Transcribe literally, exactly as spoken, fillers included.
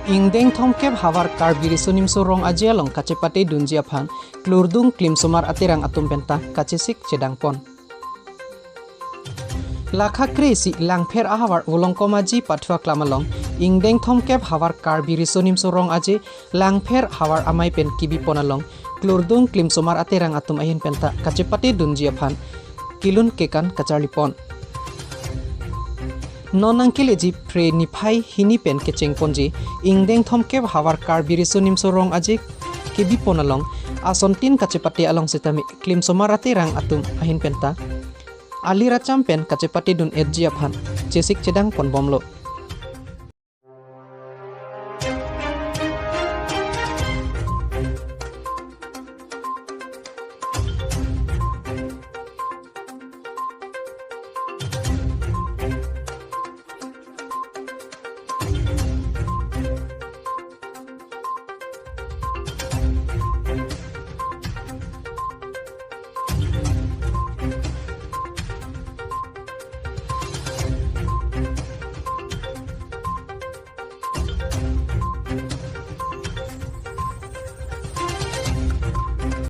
Ingdeng thomkep havar Karbi Riso Nimso Rong Aje along kachepate dunji aphan klurdung klimsomar aterang atum penta kachesik chedang pon. Lakha kre-isi Langpher ahavar Volongkom Aji Pathu Aklam along ingdeng thomkep havar Karbi Riso Nimso Rong Aje Langpher havar amei pen kebi pon along klurdung klimsomar aterang atum ahin penta kachepate dunji aphan kelun kekan kacharli pon. Non nangkeleji Phre niphai hini pen kecheng ponji ingdeng thomkep havar Karbi Riso Nimso Rong Aje kebi pon along asontin kachepate along sitame klimsomar aterang atum ahin penta ali racham pen kachepate dun-etji aphan chesik chedang pon bomlo.